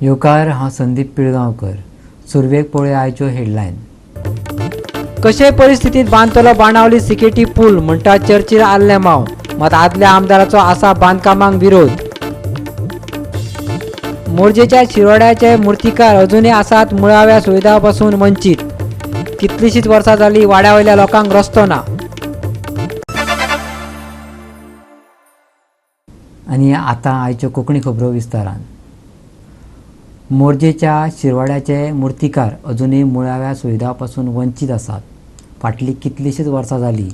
येवकार, हांव संदीप पिळगांवकर. सुरवेक पळोवया आयच्यो हेडलायन. कशे परिस्थितीत बांदतलो बाणावली सिकेटी पूल म्हणटा चर्चील आल्लेमाव, मात आदल्या आमदाराचो आसा बांदकामांक विरोध. मोरजेच्या शिरोड्याचे मुर्तीकार अजूनय आसात मुळाव्या सुविधा पासून वंचीत. कितलीशीच वर्सां जाली वाड्या वयल्या लोकांक रस्तो ना. आनी आतां आयच्यो कोंकणी खबरो विस्तारान. मोरजेच्या शिरवाड्याचे मुर्तीकार अजूनय मुळाव्या सुविधा पासून वंचीत आसात. फाटलीं कितलीशींच वर्सां जालीं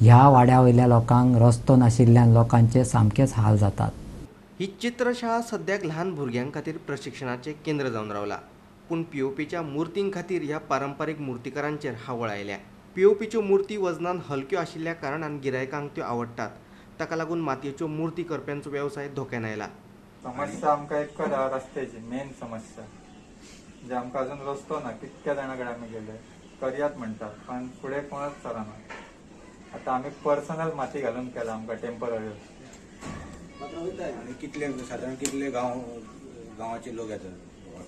ह्या वाड्या वयल्या लोकांक रस्तो नाशिल्ल्यान लोकांचे सामकेच हाल जातात. ही चित्रशाळा सद्याक ल्हान भुरग्यां खातीर प्रशिक्षणाचें केंद्र जावन रावला. पूण पीओपीच्या मुर्तीं खातीर ह्या पारंपारीक मुर्तीकारांचेर हावळ आयल्या. पीओपीच्यो मुर्ती वजनान हलक्यो आशिल्ल्या कारणान गिरायकांक त्यो आवडटात. ताका लागून मातयेच्यो मुर्ती करप्यांचो वेवसाय धोक्यान आयला. समस्या आमकां एकच आहा, रस्त्याची मेन समस्या. म्हणजे आमकां अजून रस्तो ना. कितक्या जाणां कडेन आमी गेले, करयात म्हणटात, पण फुडें कोणच चलना. आतां आमी पर्सनल माती घालून केला आमकां टेम्पररी. आनी कितले सादारण कितले गांवाचे लोक येतात?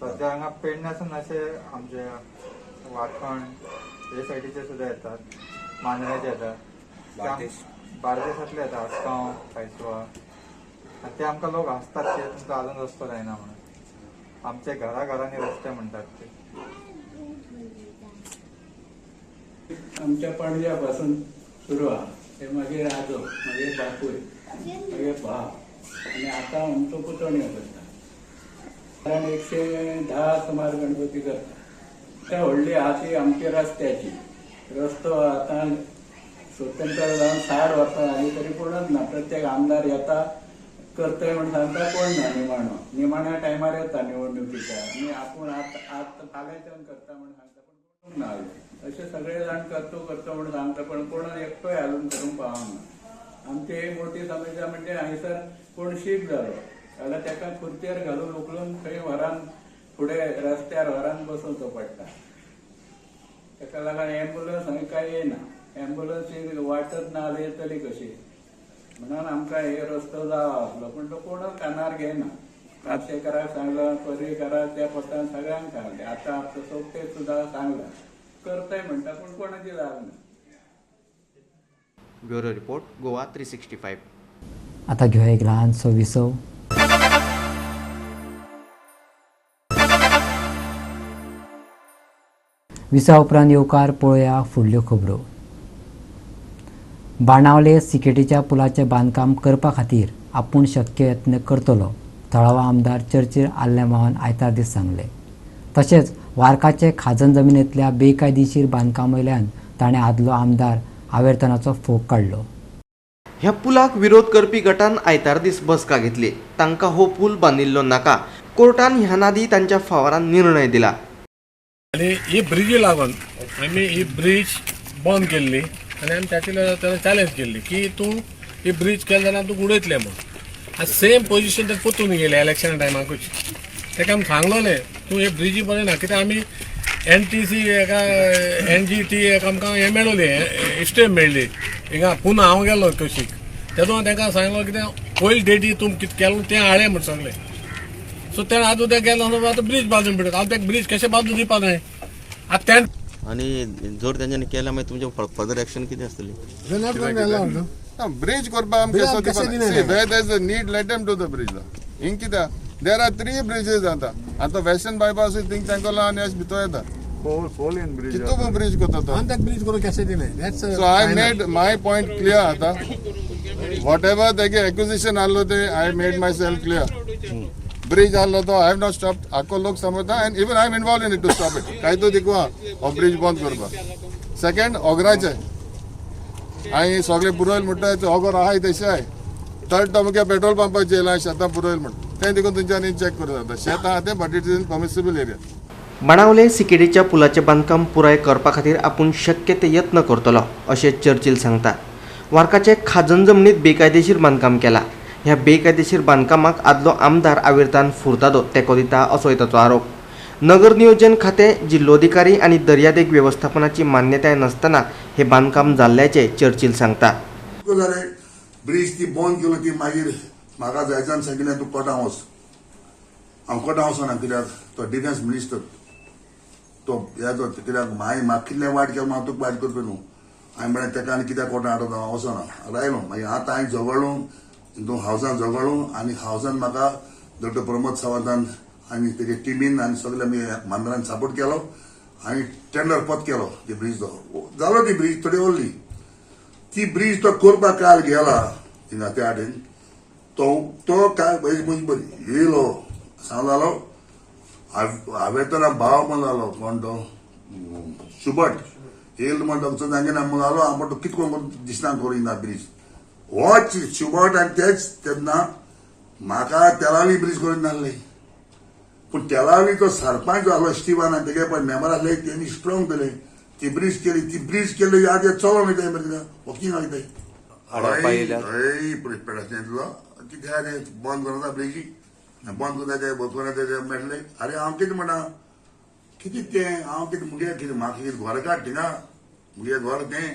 सद्या हांगा पेडण्यासून अशे आमचे वाखण हे सायडीचे सुद्दां येतात, मांद्र्याचे येतात, बार्देसांतले येतात, आसगांव, कायसवा. आनी ते आमकां लोक हांसतात ते तुमकां अजून रस्तो जायना म्हणून. आमचे घरा घरांनी रस्ते म्हणटात ते. आमच्या पणज्या पासून सुरू आहा. ते मागीर आजो, मागीर बापूय, मागीर भाव, आनी आतां आमचो पुतणयो करता. कारण 110 सुमार गणपती करता. ते व्हडली आहा ती आमची रस्त्याची. रस्तो आतां स्वतंत्र जावन 60 वर्सां जाली तरी कोणच ना. प्रत्येक आमदार येता करतय म्हण सांगता, कोण ना. निमाणो निमाण्या टायमार येता निवडणुकीच्या आनी आपूण आतां फाल्यांच्यान करता म्हण सांगता, पण कोण ना अजून. अशे सगळे जाण करतो करतो म्हण सांगता, पण कोण एकटोय अजून करूंक पावना. आमची एक मोठी समस्या म्हणजे हांगसर कोण शीक जालो जाल्यार ताका खुर्चेर घालून उखलून थंय व्हरान फुडें रस्त्यार व्हरान बसोवचो पडटा. ताका लागून एम्बुलन्स हांगा कांय येना. एम्बुलन्स वाटत ना जाल्यार येतली कशी? म्हणून आमकां हे रस्तो जावो आसलो, पूण तो कोणच कानार घेयना. कापशेकराक सांगलां, पर्रीकराक, त्या पत्रान सगळ्यांक सांगलें. आतां आमचो सोपटेक सुद्दां सांगलां, करतय म्हणटा, पूण कोणाची जाग ना. Bureau report, Goa 365. आतां घेवया एक ल्हानसो विसव. विसा उपरांत येवकार पळोवया फुडल्यो खबरो. बाणावले सिकेटीच्या पुलाचें बांदकाम करपा खातीर आपूण शक्य यत्न करतलो, थळावा आमदार चर्चील आल्लेमावान आयतार दीस सांगलें. तशेंच वार्काचे खाजन जमिनींतल्या बेकायदेशीर बांदकामावयल्यान ताणें आदलो आमदार आवेर्तनाचो फोग काडलो. ह्या पुलाक विरोध करपी गटान आयतार दीस बसका घेतली. तांकां हो पूल बांदिल्लो नाका. कोर्टान ह्या नादी तांच्या फावरान निर्णय दिला. आनी ही ब्रिजी लागून आमी ही ब्रीज बंद केल्ली आनी आमी ताचे ताका चॅलेंज केल्ली की तूं ही ब्रीज केली जाल्यार तूं उडयतले म्हूण. आतां सेम पोजिशन ते परतून गेले इलेक्शन टायमाकूच. ताका आमी सांगलोलें तूं हे ब्रिजी बरें ना, कित्याक आमी एन टी सी एका एन जी टी एका आमकां हें मेळोली, स्टेप मेळ्ळी हिंगा. पुना हांव गेलो कशीक, तेदो तांकां सांगलो कितें पयली डेटी तूं कितें केलें तें हाडे म्हूण सांगलें. सो तेणें आजून तें गेलो आतां ब्रीज बांदून पडटा. आतां तेका ब्रीज कशें बांदून दिवपा जाय आतां तेणें. आनी जर तेंच्यांनी केलें मागीर तुमचें फर्दर एक्शन कितें आसतलें? ब्रिज करपाक आमकां see where there is a need, let them do the bridge. हिंग कित्याक there are 3 bridges आतां. आतां वेस्टर्न बायपास थिंग तांकां आनी अशें भितर येता. कितू ब्रिज करता तो? So I made my point clear आतां. What ever तेगे एक्विजिशन आहलो ते I made myself clear. Bridge आहलो तो I have not stop. आख्खो लोक समजता and even I am involve in it to stop it. काय तो दिकू आहा हो ब्रिज बंद करपाक. सेकंड ओगराचें हांवें सगळें पुरयल म्हणटा ओगर आहाय तशें आहाय. थर्ड तो मुगे पेट्रोल पंपाचेर येयला शेतां पुरयल म्हण तें देखून तुमच्यांनी चॅक करूं जाता. शेत आहा तें but it is in permissible area. Benaulim सिकेडीच्या पुलाचें बांदकाम पुराय करपा खातीर आपूण शक्य ते यत्न करतलो अशें चर्चील सांगता. वार्काचे खाजन जमनीत बेकायदेशीर बांदकाम केला. ह्या बेकायदेशीर बांदकामाक आदलो आमदार आविर्तान फुर्तादो तेंको दिता असोय ताचो आरोप. नगर नियोजन खातें, जिल्लोधिकारी आनी दर्यादेग वेवस्थापनाची मान्यताय नासतना हे बांदकाम जाल्ल्याचें चर्चील सांगता. ब्रिज ती बंद केलो ती मागीर म्हाका जायच्यान सांगिल्लें तूं कोर्टां वच. हांव कोटा वचना कित्याक तो डिफेन्स मिनिस्टर तो हेजो कित्याक हांवें म्हाका कितलें वायट केलें हांव तुका वायट करपी न्हू. हांवें म्हळें तेका आनी कित्याक कोटा हाडटा हांव वचना रायलो. मागीर आतां हांवें झगडलो हितून हावसान झगडलो आनी हावसान म्हाका डॉक्टर प्रमोद सावंतान आनी तेजे टिमीन आनी सगळे आमी मांद्रान सपोर्ट केलो आनी टेंडर पत केलो ती ब्रिज. तो जालो ती ब्रिज थोडी उरली ती ब्रिज तो करपाक काल गेला थिंगा त्या वाटेन तो तो काय मनीस बरी येयलो सांग जालो. हांवें तर भाव म्हण जालो कोण तो शुभट येयलो म्हण डॉक्टर जांगे ना म्हण जालो. हांव म्हणटा कितें करून दिसना करूं ना ब्रिज होच शुभट आनी तेच तेन्ना म्हाका तेलावी ब्रिज करून नासले. पूण तेलावी तो सरपंच जालो स्टिवन आनी तेगे पळय मेंबर आसले तेणी स्ट्रोंग केले ती ब्रिज केली. ती ब्रिज केली आतां चलो वयताय मरे वॉकिंग वयताय पेडा कितें बंद करता ब्रिजी बंद करता ते बंद करता ते मेळटले. अरे हांव कितें म्हणटा कितें तें हांव कितें मुगे कितें म्हाका कितें घर काड थिंगा मुगे घर तें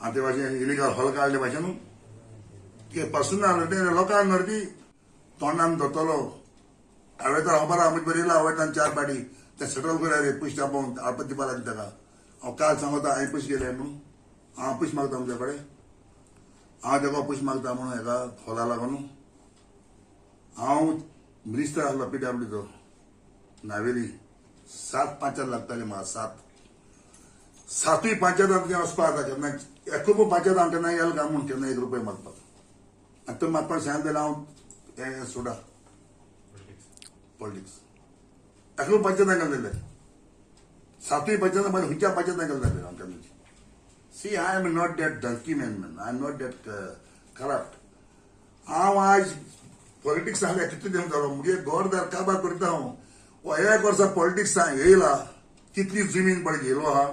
आतां ते भाशेन इलिगल हॉल काडले भाशेन न्हू ते पर्सनल तें लोकांक नरती तोंडान धरतलो. हांवें तर खबर आहा म्हजे बरयला हांवें 4 पाटी ते सेटल करूया रे पयशे आपोवन आपत दिवपा लागली ताका. हांव काल सांगता हांवें पयशे गेले म्हणून हांव पयशे मागता म्हज्या कडेन हांव तेका पयशे मागता म्हणून हेका खोला लागून. हांव मिनिस्टर आसलो PWDचो नावेली 7 पंचायत लागताले म्हाका 7 पंचायत आमचें वचपाक जाता केन्ना एकूय पंचायत हांव केन्ना येल काय म्हूण केन्ना 1 रुपया मागपाक. आनी तो मागपाक सांगलें जाल्यार हांव हें सोडा पॉलिटिक्स एकूय पंचायत गेलें जालें 7 पंचायत मागीर खंयच्या पंचायत गेलें जालें हांव केन्ना. See, I am not that donkey man man, I am not that corrupt. हांव आज पॉलिटिक्स आहले कितले दीस जालो मुगे घरदार काबार करता हांव. एक वर्सा पॉलिटिक्स येयला कितली जमीन पळय घेयलो आहा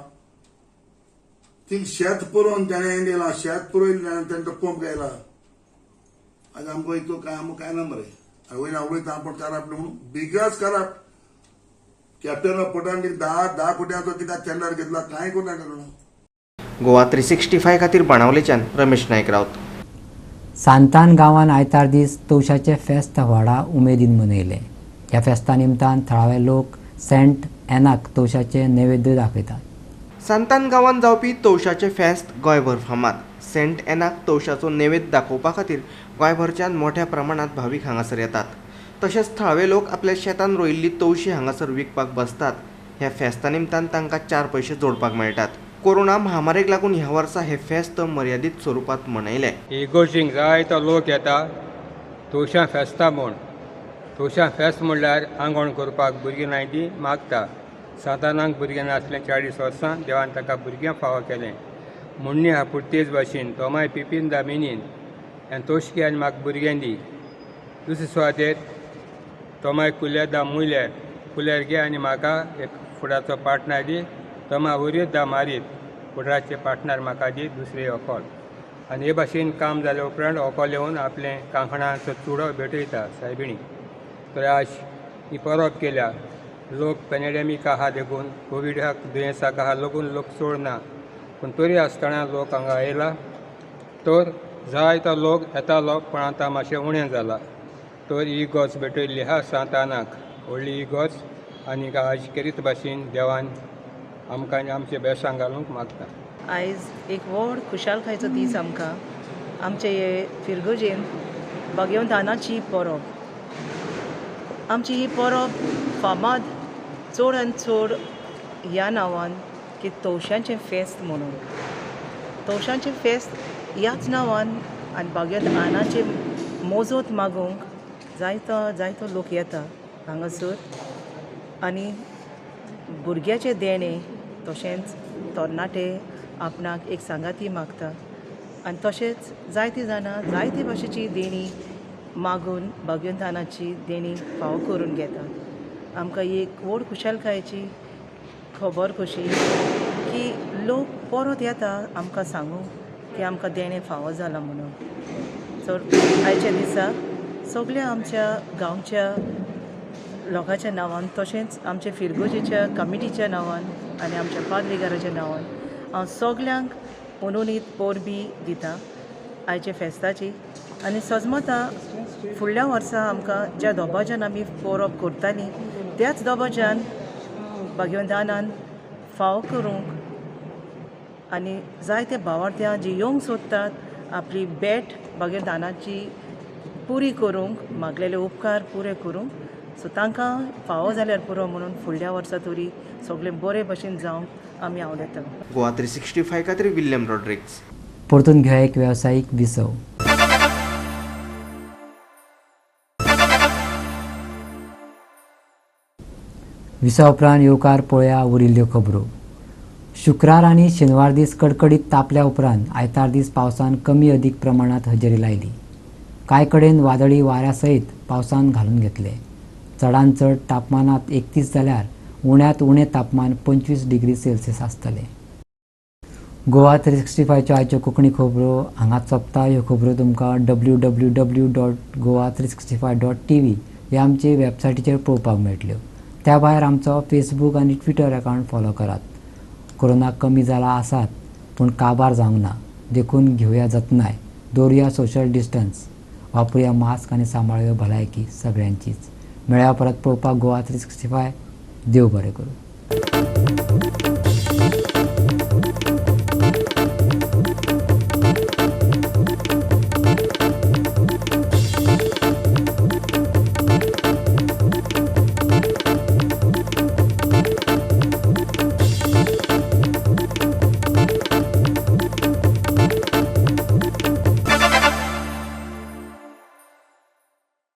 थिंग शेत पुरोवन तेणें येयला शेत पुरोयलें तेणें तो पंप घायला. आज आमकां इतलो काय आमकां कांय ना मरे. वयल्यान उलयता आपूण करप्ट म्हणून बिगस्ट करप्ट कॅप्टन ऑफ पोर्टान 10 कोट्यांचो कित्याक टेंडर घेतला कांय करूं नाका. गोवा 365 खातीर बाणावलेच्यान रमेश नायक रावत. सांतान गांवान आयतार दीस तवशाचें फेस्त व्हडा उमेदीन मनयलें. ह्या फेस्ता निमतान थळावे लोक सेंट एनाक तवशाचें नैवेद्य दाखयतात. सांतान गांवान जावपी तवशाचें फेस्त गोंयभर फामाद. सेंट एनाक तवशाचो नैवेद्य दाखोवपा खातीर गोंयभरच्यान मोठ्या प्रमाणांत भावीक हांगासर येतात. तशेंच थळावे लोक आपल्या शेतान रोयिल्ली तवशी हांगासर विकपाक बसतात. ह्या फेस्ता निमतान तांकां 4 पयशे जोडपाक मेळटात. कोरोना महामारीक लागून ह्या वर्सा हे फेस्त मर्यादीत स्वरुपात मनयले. इगोर्जींक जायतो लोक येता तवशां फेस्ता म्हूण. तवशां फेस्त म्हणल्यार आंगवण करपाक भुरगीं नाय ती मागता. सांतानाक भुरगें नासलें 40 वर्सां देवान ताका भुरगें फावो केलें. म्हणणी आहा पुर्तेज भाशेन तोमाय पिपीन दामिनीन आनी तोशकी आनी म्हाका भुरगें दी. दुसरे सुवातेर तोमाय कुल्यार दा मुयल्यार कुल्यार घे आनी म्हाका एक फुडाचो पार्टनर दी. तोमा वरीत दा मारीत फुडाराचे पार्टनर म्हाका दी दुसरे ओकोल. आनी हे भाशेन काम जाले उपरांत ओकोल येवन आपलें कांकणाचो चुडो भेटयता सायबिणी. तर आज ही परब केल्या लोक पॅनेडेमीक आहा देखून कोविडाक दुयेंसाक आहा लागून लोक सोडना पूण तरी आसतना लोक हांगा येयला. तर जायतो लोक येतालो पूण आतां मातशें उणें जाला. तर ही गोच भेटयल्ली आहा सांतानाक व्हडली ही गोच आनी आज केरीत भाशेन देवान आमकां आनी आमचे बेसांक घालूंक मागता. आयज एक व्हड खुशालकायेचो दीस आमकां. आमचे हे फिरगर्जेन बागेवंतानाची परब. आमची ही परब फामाद चड आनी चड ह्या नांवान की तवशांचें फेस्त म्हणून. तवशांचें फेस्त ह्याच नांवान आनी बागेवंत आनाचे मोजोत मागूंक जायतो जायतो लोक येता हांगासर आनी भुरग्याचें देणें तशेंच तरणाटे आपणाक एक सांगाती मागता आनी तशेंच जायतीं जाणां जायते भाशेची देणी मागून बागेवंतानाची देणी फावो करून घेतात. आमकां एक व्हड खुशालकायेची खबर कशी की लोक परत येता आमकां सांगूंक की आमकां देणें फावो जालां म्हणून. चड आयच्या दिसा सगळ्या आमच्या गांवच्या लोकांच्या नांवान तशेंच आमच्या फिरगोजेच्या कमिटीच्या नांवान आनी आमच्या पाद्रीगाराच्या नांवान हांव सगल्यांक मनोनीत परबी दिता आयच्या फेस्ताची. आनी सजमता फुडल्या वर्सा आमकां ज्या दबाज्यान आमी परब करतालीं त्याच दबाज्यान भाग्यवंतानान फाव करूंक आनी जायते भावार्थ्यां जी येवंक सोदतात आपली भेट भाग्यदानाची पुरी करूंक मागलेले उपकार पुरे करूंक सो तांकां फावो जाल्यार पुरो म्हणून फुडल्या वर्सा तरी सगळें बरे भशेन जावंक आमी आवडटा. गोवा 365 खातीर विल्यम रॉड्रिग्स. परतून घेवया एक वेवसायीक विसव. विसवा उपरांत येवकार पळया उरिल्ल्यो खबरो. शुक्रार आनी शेनवार दीस कडकडीत तापल्या उपरांत आयतार दीस पावसान कमी अदीक प्रमाणांत हजेरी लायली. कांय कडेन वादळी वाऱ्या सयत पावसान घालून घेतले. चडांत चड तापमानांत 31 जाल्यार उण्यांत उणें तापमान 25 डिग्री सेल्सियस आसतलें. गोवा 365च्यो आयच्यो कोंकणी खबरो हांगाच सोंपता. ह्यो खबरो तुमकां www.goa365.tv ह्या आमचे वेबसायटीचेर पळोवपाक मेळटल्यो. त्या भायर आमचो फेसबूक आनी ट्विटर अकावंट फॉलो करात. कोरोना कमी जाला आसात पूण काबार जावंक ना, देखून घेवया जतनाय, दवरुया सोशल डिस्टन्स, वापरुया मास्क आनी सांबाळुया भलायकी सगळ्यांचीच. मेळया परत पळोवपाक गोवा 365. देव बरें करूं.